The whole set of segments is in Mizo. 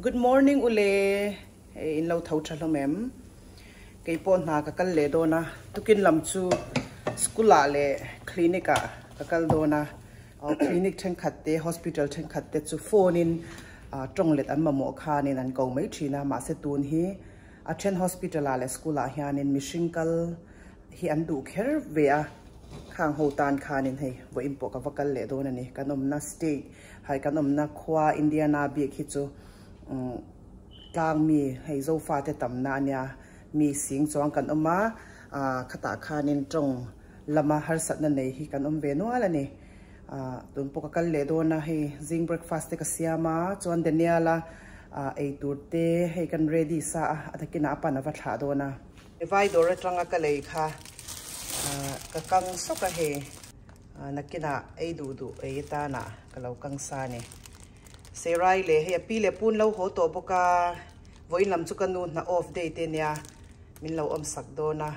Good morning ule hei in lo tho tha hlawm em kei pawh hna ka kal leh dawn a tukin lam chu school ah leh clinic ah ka kal dawn a clinic thenkhat te hospital thenkhat te chu phone in tawng let an mamawh khanin an ko mai thin a mahse tun hi a then hospital ah leh school ah hianin mihring kal hi an duh kher ve a khang ho tan khanin hei vawiin pawh ka va kal leh dawn a ni kan awmna state hai kan awmna khua Indiana bik hi chu tlang mi hei zofa te tamna a nia mi sing chuang kan awm a khatah khanin tawng lama harsatna nei hi kan awm ve nual a ni tun pawh ka kal leh dawn a hei zing breakfast te ka siam a chuan Daniel-a eitur te hei kan ready sa a a takinah a pan a va thlah dawn a. Vai dawr atanga ka lei kha ka kang sawk a hei nakinah ei duh duh ei atanah ka lo kang sa a ni. Serai leh hei a pi leh pun lo haw tawh bawk a vawiin lam chu ka nu hna off day te nia min lo awm sak dawn a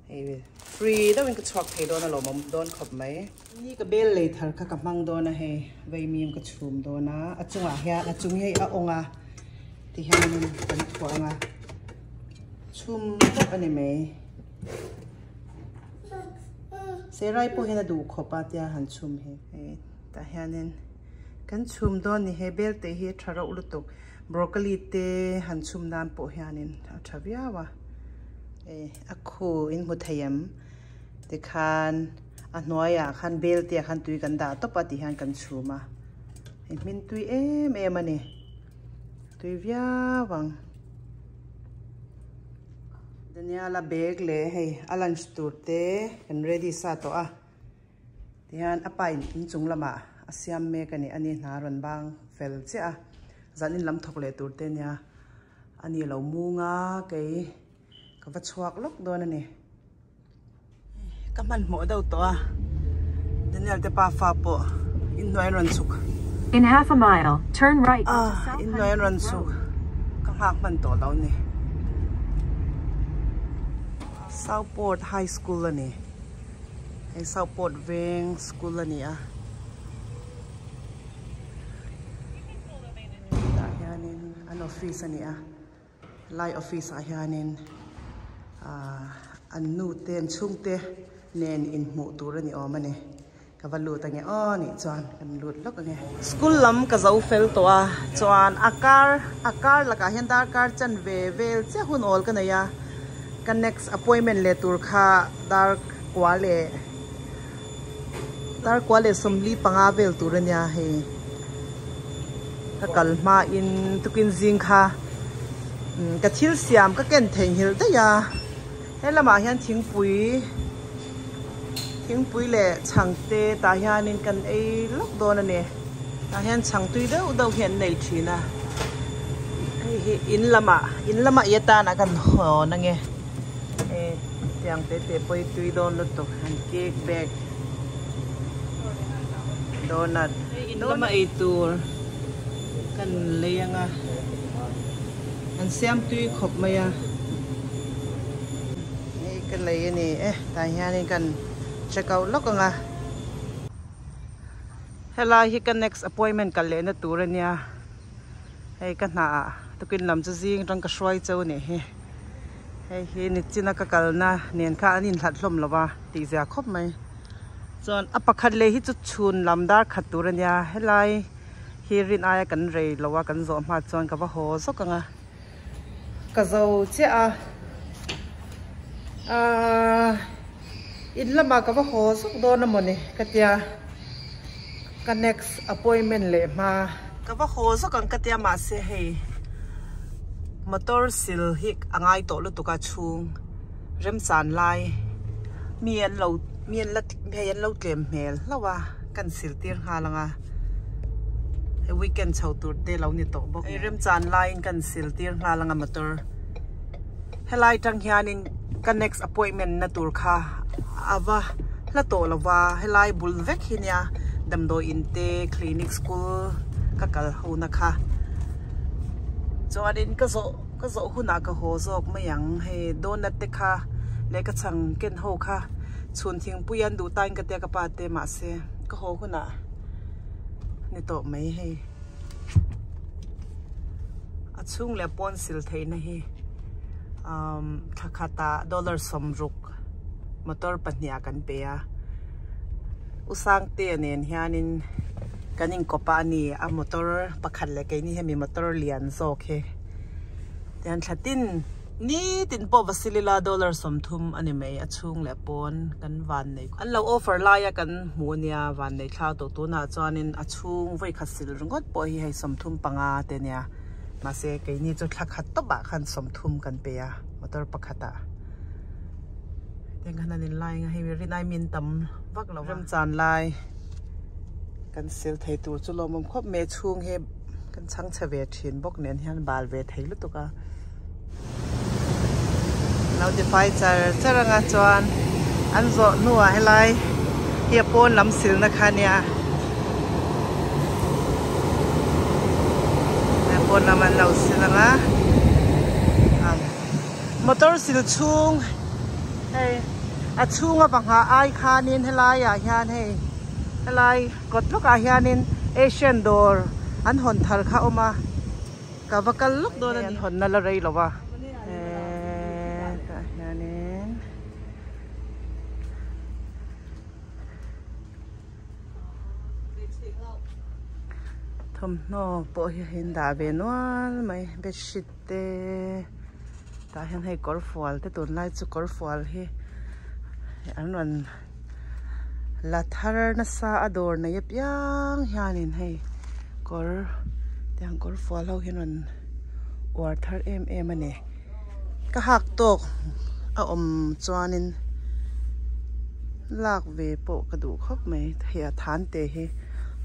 hei free deuhin ka chhuak thei dawn a lawmawm dawn khawp mai. Ni ka bel lei thar kha ka hmang dawn a hei vaimim ka chhum dawn a a chungah hian a chung hi hei a awng a tihianin kan thuah ang a chhum tawp a ni mai. Serai pawh hian a duh khawp a tia han chhum hi hei tah hianin kan chhum dawn ni he bel te hi a tha reuh lutuk broccoli te han chhum nan pawh hianin a tha viau a hei a khu in hmu thei em tikhan a hnuaiah khan bel te ah khan tui kan dah tawp a ti hian kan chhum a hei hmin tui em em a ni tui viau ang. Daniel-a bag leh hei a lunch tur te kan ready sa tawh a tihian a pa in inchung lamah a siam mek a ni ani hna a rawn bang fel chiah a zan in lam thawk leh tur te ania ani lo mung a kei ka va chhuak lawk dawn a ni. Ka hmanhmawh deuh tawh a, Daniel te pa fa pawh inhnuai an rawn chhuk. In half a mile, turn right onto Ah, South inhnuai an rawn Huntington chhuk. Road. Ka nghak hman tawh lo ni. Southport High School a ni. Hei Southport veng school a ni a. Tah hianin an office a ni a. Lai office ah hianin ahh an nu te an chhungte nen inhmuh tur a ni awm a ni ka va lut ange aw nih chuan kan lut lawk ange. School lam ka zo fel tawh a chuan a kar a kar lakah hian darkar chan ve vel chiah hun awl ka nei a ka next appointment leh tur kha dar kua leh dar kua leh 45 vel tur a nia hei. Ka kal hmain tukin zing kha ka thil siam ka ken theihnghilh daih a, he lamah hian thingpui thingpui leh chhang te tah hianin kan ei lawk dawn a ni, tah hian chhang tui deuh deuh hi an nei thin a, hei hi in lamah in lamah i atana kan hawn ange hei tiang te te pawh hi tui dawn lutuk an cake bag. Donut hei in lama ei tur kan lei anga an siam tui khawp mai a hei ka lei a ni e tah hianin kan check out lawk anga helai hi ka next appointment kal lehna tur a nia hei ka hna ah tukin lam chu zing atang ka hruai cheu a nih hi hei hi nichina ka kalna nen kha an inhlat hlawm lo va tih zia khawp mai chuan a pakhat leh hi chu chhun lam dar khat tur a nia helai hi rin aia kan rei lo a kan zawh hma chuan ka va haw zawk ang a ka zo chiah a ahh in lamah ka va haw zawk dawn a mawni ka tia ka next appointment leh hma ka va haw zawk ang ka tia mahse hei motor sil hi a ngai tawh lutuk a chhung. Remchan lai mi an lo mi an la hei an lo tlem hmel hlauh a kan sil tir nghal ang a hei weekend chho tur te lo ni tawh bawk hei remchan laiin kan sil tir nghal ang a motor helai tang hianin ka next appointment na tur kha a va hla tawh lo va helai bul vek hi nia damdawi in te clinic school ka kal ho na kha chuanin ka zawh. Ka zawh hunah ka haw zawk mai ang, hei donut te kha leh ka chhang ken ho kha chhun thingpui an duh tain ka tia ka pa te mahse ka haw hunah ni tawh mai hei. A chhung leh pawn sil theihna hi umm thla khatah dollar 60 motor pahnih ah kan pe a u Sangtea nen hianin kan inkawp a ani a motor pakhat leh keini hemi motor lian zawk hi tihian thla tin nitin pawh va sil ila dollar 30 a ni mai a chhung leh pawn kan van nei an lo offer laia kan hmuh ania van nei thlau tawh tunah chuanin a chhung vawi khat sil ringawt pawh hi hei 35 te ania. Mahse keini chu thla khat tawp ah khan 30 kan pe a motor pakhat ah tiang khan an in lai ang a hei rinai min tam vak lo a remchan lai kan sil thei tur chu lawmawm khawp mai a chhung hi kan chhang chhe ve thin bawk nen hian bal ve thei lutuk a lo tifai char char anga chuan an zawh hnuah helai hi a pawn lam silna kha ania a pawn lam an lo sil anga motor sil chhung hei a chhunga bangah ai khanin helai ah hian hei helai kawt lawkah hianin Asian dawr an hawn thar kha a awm a. Ka va kal lawk dawn a ni. Hawnna la rei lo a. Hetah hianin thawmhnaw pawh hi a indah ve nual mai bedsheet te tah hian hei kawr fual te tunlai chu kawr fual hi an rawn la thar nasa a dawr nei apiang hianin hei kawr tiang kawr fual ho hian rawn uar thar em em a ni ka hak tawk a awm chuanin lak ve pawh ka duh khawp mai hei a than te hi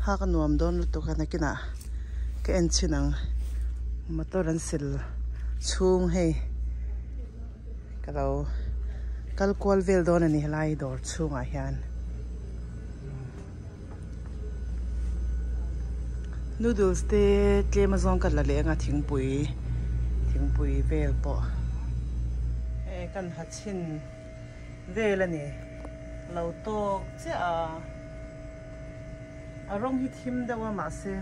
hak a nuam dawn lutuk a nakinah ka en chhin ang motor an sil chhung hei. Ka lo kal kual vel dawn a ni helai dawr chhungah hian. Noodles te tlem azawng ka la leh anga thingpui thingpui vel pawh hei kan ha chhin vel a ni lo tawk chiah a a rawng hi thim deuh a mahse.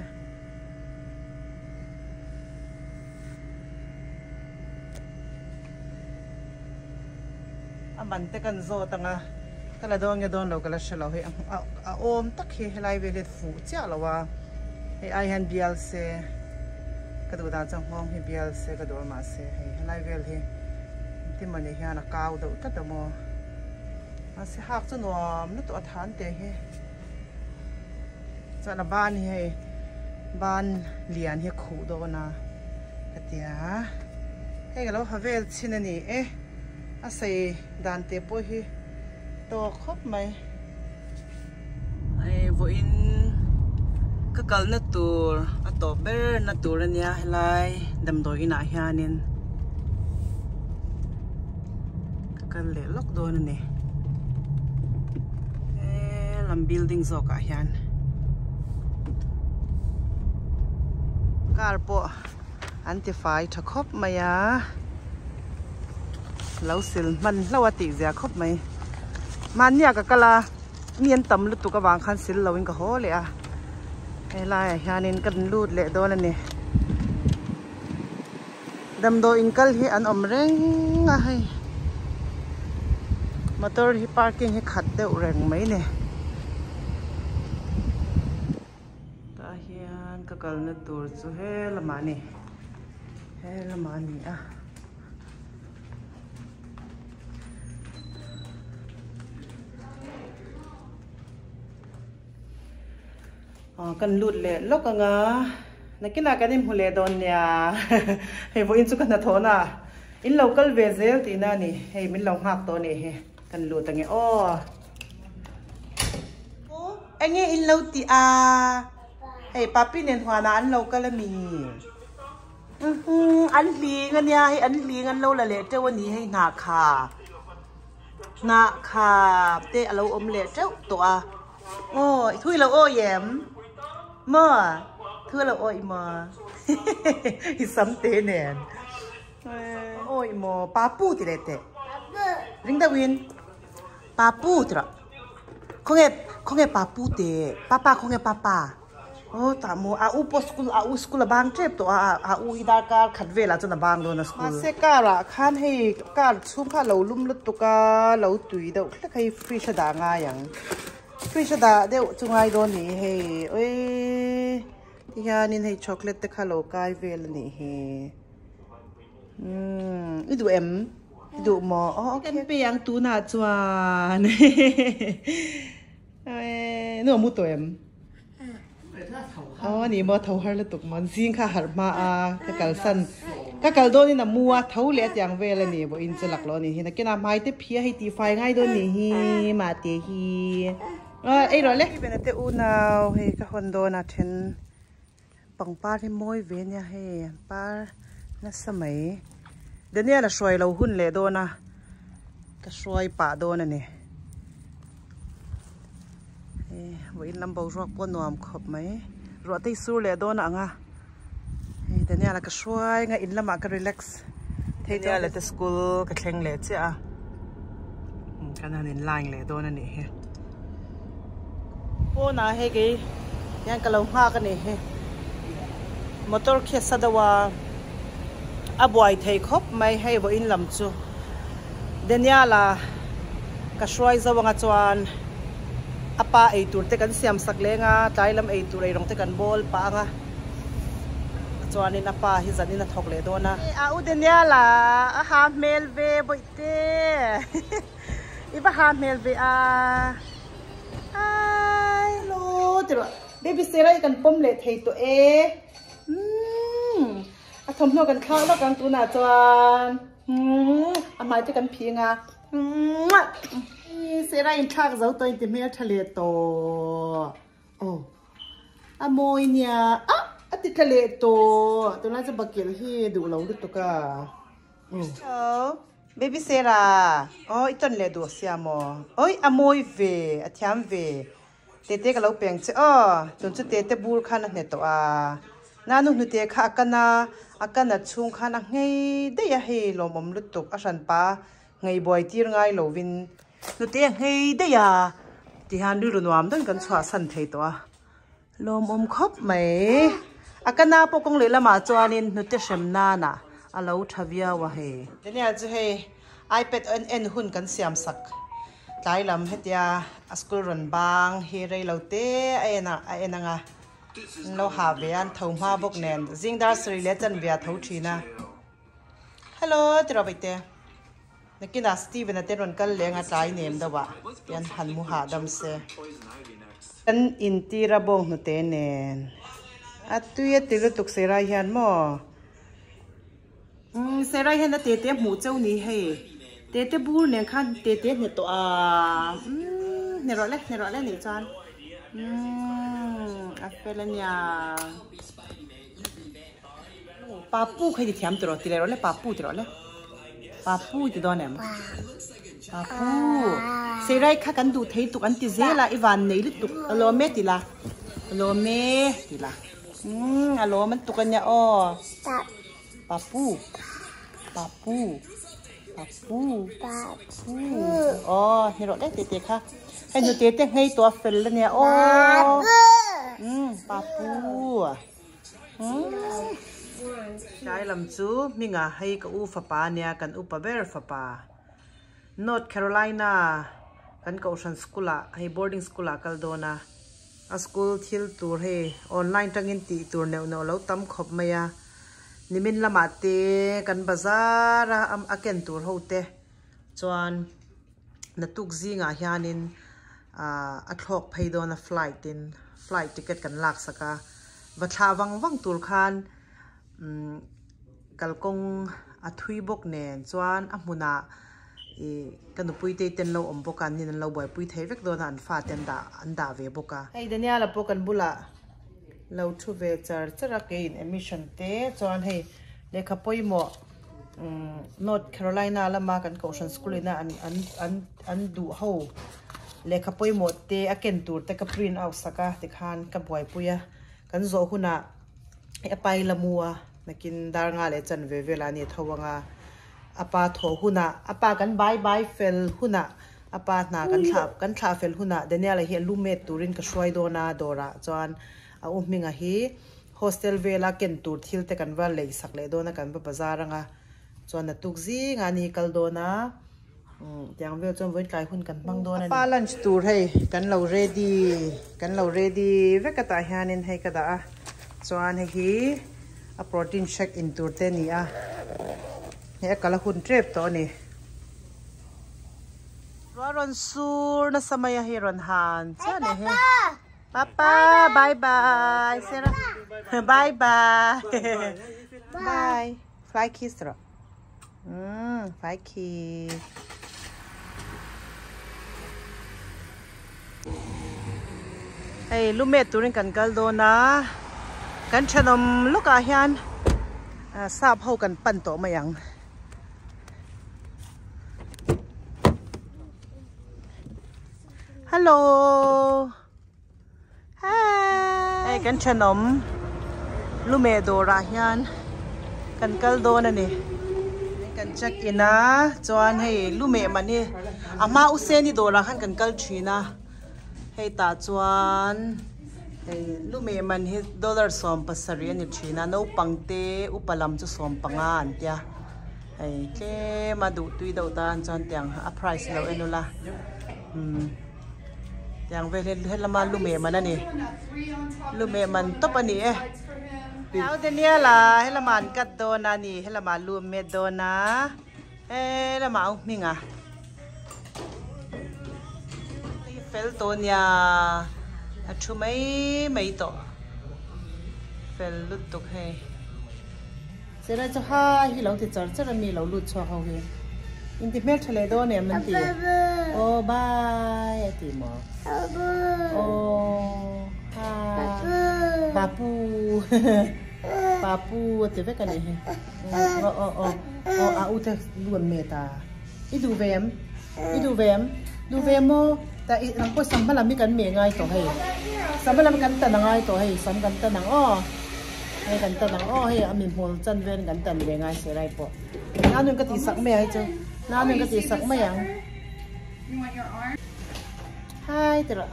A man te kan zawt ang a, ka la dawn nge dawn lo ka la hre lo hei a awm tak hi helai vel hi fuh chiah lo a, hei ai hian bial se ka duh dan chuan nghawng hi bial se ka duh a mahse hei helai vel hi engtin mawni hian a kau deuh tlat a maw mahse hak chu nuam lutuk a than te hi. Chuan a ban hi hei ban lian hi a khuh dawn a ka ti a hei ka lo ha vel chhin a ni e a sei dan te pawh hi tawk khawp mai hei vawiin ka kalna tur a tawp ber na tur a nia helai damdawi inah hianin ka kal leh lawk dawn a ni helam building zawk ah hian car pawh an ti fai tha khawp mai a lo sil hman hlauh a tih zia khawp mai mahni ah ka kal a mi an tam lutuk avang khan sil lo in ka haw leh a helai ah hianin kan lut leh dawn a ni. Damdawi in kal hi an awm reng a hei motor hi parking hi khat deuh reng mai ni tah hian ka kalna tur chu he lamah a ni he lamah a ni a. Kan lut leh lawk ang a, nakinah kan inhmu leh dawn nia, hei vawiin chu ka hnathawhna ah in lo kal ve zel tihna a ni, hei min lo nghak tawh a nih hi, kan lut ang e aw. Enge in lo tih a, hei papi nen huanah an lo kal a mi, an hling a nia, hei an hling an lo la leh teuh a ni hei hnah kha, hnah kha te a lo awm leh teuh tawh a. Aw i thui lo awi em? Maw? Thui lo awi maw? I sam te nen. Awi maw? Papu ti leh teh. Ring deuh in. Papu ti rawh. Khawnge khawnge papu te? Papa khawnge papa? Aw tah maw a u pawh school a u school a bang tep tawh a a u hi darkar khat velah chuan a bang dawn a school. Mahse car ah khan hei car chhung kha a lo lum lutuk a lo tui deuh hlek hei fridge a dah ngai ang fridge a dah deuh chu ngai dawn ni hei awii ti hianin hei chocolate te kha lo kai vel a nih hi umm i duh em i duh maw aw okay. Kan pe ang tunah chuan nu a mu tawh em. Aw a ni maw tho har lutuk maw zing kha harh hma a ka kalsan ka kal dawn in a mu a tho leh a tiang vel a ni vawiin chu lak loh a ni hi nakin a hmai te phi a hei tihfai ngai dawn ni hi mahte hi aw ei rawh le. Bena te unau hei ka hawn dawn a then pangpar hi mawi ve ania hei an par nasa mai Daniel a hruai lo hun leh dawn a ka hruai pah dawn a ni. Vawiin lam boruak pawh nuam khawp mai ruah te hi sur leh dawn a ang a hei Daniel a ka hruai nga in lamah ka relax thei Daniel a te school ka thleng leh chiah a kan han in line leh dawn a nih hi pawnah hei kei hian ka lo nghak a nih hi motor khi a sa deuh a a buai thei khawp mai hei vawiin lam chu. Daniel-a ka hruai zo anga chuan a pa ei tur te kan siam sak leng a, tlai lam ei tur eirawng te kan bawl pah anga chuanin a pa hi zanin a thawk leh dawn a. A u Daniel-a a ha hmel ve bawihte i va ha hmel ve a Hi hello ti rawh baby Sarah-i kan pawm leh thei tawh e umm a thawmhnaw kan thlak lawk ang tunah chuan. Umm a hmai te kan phing a umm sera in thlak zo tawh in ti hmel tha leh tawh aw a mawi nia ah a ti tha leh tawh tunlai chu bakilh hi duh lo lutuk a hello baby sera aw i tawn leh duh sia maw awi a mawi ve a thiam ve. Tete ka lo peng che aw, tun chu tete bur khan a hne tawh a, nanu hnute kha a kan a, a kan a chhung khan a nghei daih a, hei lawmawm lutuk a hran pa nghei buai tir ngai lovin hnute a nghei daih a tihian rilru nuam dawn kan chhuah san thei tawh a, lawmawm khawp mai. A kana pawh kawng lehlamah chuanin hnute hrem nanah a lo tha viau a hei. Daniel chu hei iPad en en hun kan siam sak tlai lam hetia a school rawn bang hi rei lo te a en a a en anga an lo ha ve a an tho hma bawk nen zing dar sarih leh chanve a tho thin a hello ti rawh vaite nakinah Steven a te rawn kal leh anga tlai nem deuh ah tian han mu hahdam se kan intir a bawng hnute nen a tui a ti lutuk Serai hian maw. Umm Serai hian a tete hmuh cheu ni hei tete bur nen khan tete hne tawh a umm hne rawh le hne rawh le nih chuan umm a fel a nia papu kha i ti thiam tawh ti leh rawh le papu ti rawh le papu i ti dawn em papu Serai kha kan duh thei tuk an ti zel a i van nei lutuk a lawm e ti la a lawm e ti la. Umm a lawm an tuk a nia aw. Papu papu papu papu aw ni rawh le tete kha hei nu tete nghei tawh a fel a nia aw umm papu umm tlai lam chu hmingah hei ka u fapa a nia kan upa ber fapa North Carolina kan kohhran school ah hei boarding school ah kal dawn a. A school thil tur hei online tangin tih tur neuh neuh lo tam khawp mai a, nimin lamah te kan bazar a a ken tur ho te chuan naktuk zingah hianin ahh a thlawk phei dawn a flight in flight ticket kan lak sak a, va thlah vang vang tur khan umm kalkawng a thui bawk nen chuan a hmunah Ih ka nupui te ten lo awm bawk a, an nin an lo buaipui thei vek dawn a, an fa te an dah an dah ve bawk a. Hei Daniel-a pawh kan bulah lo thu ve char char a, keiin admission te chuan hei lehkha pawimawh umm North Carolina lama kan kohhran school ina an an an an duh ho lehkha pawimawh te a ken tur te ka print out sak a tikhan ka buaipui a, kan zawh hunah a pai la mu a nakin dar nga leh chanve velah a ni tho ang a. A pa thawh hunah, a pa kan bai bai fel hunah, a pa hna kan thlah kan thlah fel hunah Daniel-a hi a lu met turin ka hruai dawn a dawrah chuan A u hminga hi hostel vela ken tur thil te kan va lei sak leh dawn a kan va bazar anga chuan naktuk zingah ani hi kal dawn a umm tiang vel chuan vawiin tlai hun kan hmang dawn a ni. Pa lunch tur hei kan lo ready kan lo ready vek a tah hianin hei ka dah a chuan hei hi a protein shake in tur te a ni a hei a kal a hun tep tawh a ni. Ruah rawn sur nasa mai a hei rawn han chiah a ni hi. Papa bye bye Sarah bye bye bye fly kiss rawh umm fly kiss hei lumet turin kan kal dawn a kan thenawm lawkah hian sap ho kan pan tawh mai ang. Hello Hi Hei kan thenawm lumeh dawrah hian kan kal dawn a ni kan check in a chuan hei lumeh man hi a hma u seni dawrah khan kan kal thin a hei tah chuan hei lumeh man hi dollar 70 a ni thin a naupang te upa lam chu 15 an tia. Hei tlem a duh tui deuh tan chuan tiang a price lo en ula umm tiang vel hi helama lu meh man a ni lu meh man tawp a ni e Au Daniela helama an cut dawn a ni helama lu an met dawn a helama au hming a hei fel tawh nia a thu mai mai tawh fel lutuk hei. Sera chu ha hi lo ti char char a mi lo lut chhuak ho hi in ti hmel tha leh dawn em an ti aw bye a ti maw aw ha papu papu a ti vek a nih hi aw aw aw aw a u te lu an met a i duh ve em i duh ve em duh ve maw ta i nang pawh sam hma lam hi kan meh ngai tawh hei sam hma lam kan tan a ngai tawh hei sam kan tan ang aw. Hei kan tan ang aw hei a mi hmul chan vel kan tan ve ngai se rai pawh nanun ka tih sak mai ang hi chu nanun ka tih sak mai ang hi ti rawh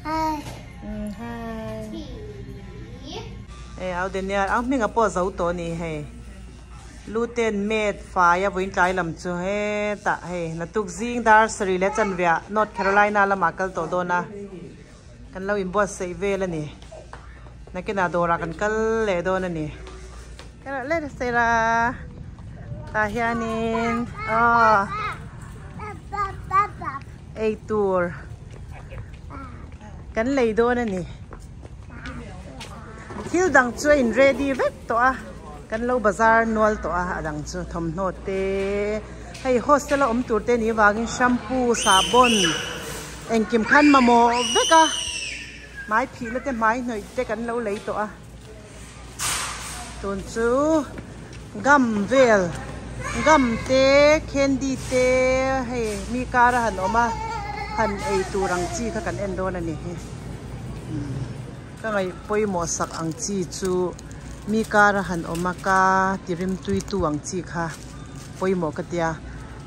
hi hi hei au Daniel au hminga pawh zo tawh a ni hei luten met fai a vawiin tlai lam chu hetah hei naktuk zing dar sarih leh chanveah North Carolina lamah kal tawh dawn a. Kan lo inbuatsaih vel a ni. Nakinah dawrah kan kal leh dawn a ni. Kal leh sela tah hianin aw eitur kan lei dawn a ni. Thil dang chu a in ready vek tawh a kan lo bazar nual tawh a a dang chu thawmhnaw te hei hostel a awm tur te nih avangin shampoo sahbawn. Engkim khan mamawh vek a, hmai phihna te hmai hnawih te kan lo lei tawh a, tun chu gum vel gum te candy te hei mi kar a han awm a han ei tur ang chi kha kan en dawn a ni hi ka ngaih pawimawh sak ang chi chu mi kar a han awm a ka ti rimtui tu ang chi kha pawimawh ka tia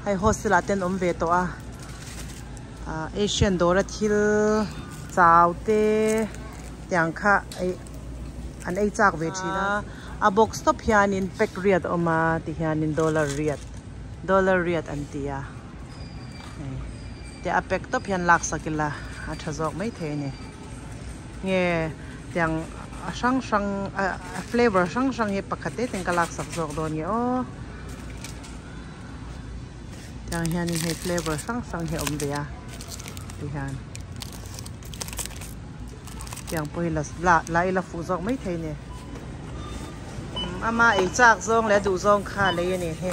hei hostel ah te an awm ve tawh a. Asian dawra thil chau te tiang kha ei an ei chak ve thin a a box tawp hianin pack riat a awm a ti hianin dollar riat dollar riat an ti a hei te a pack tawp hian lak sak ila a tha zawk maithei a ni nge tiang a hrang hrang a flavour hrang hrang hi pakhat te ten ka lak sak zawk dawn nge aw. Tiang hianin hei flavour hrang hrang hi a awm ve a tihian tiang pawh hi la la ila fuh zawk maithei a ni ama ei chak zawng leh a duh zawng kha a lei a ni hi.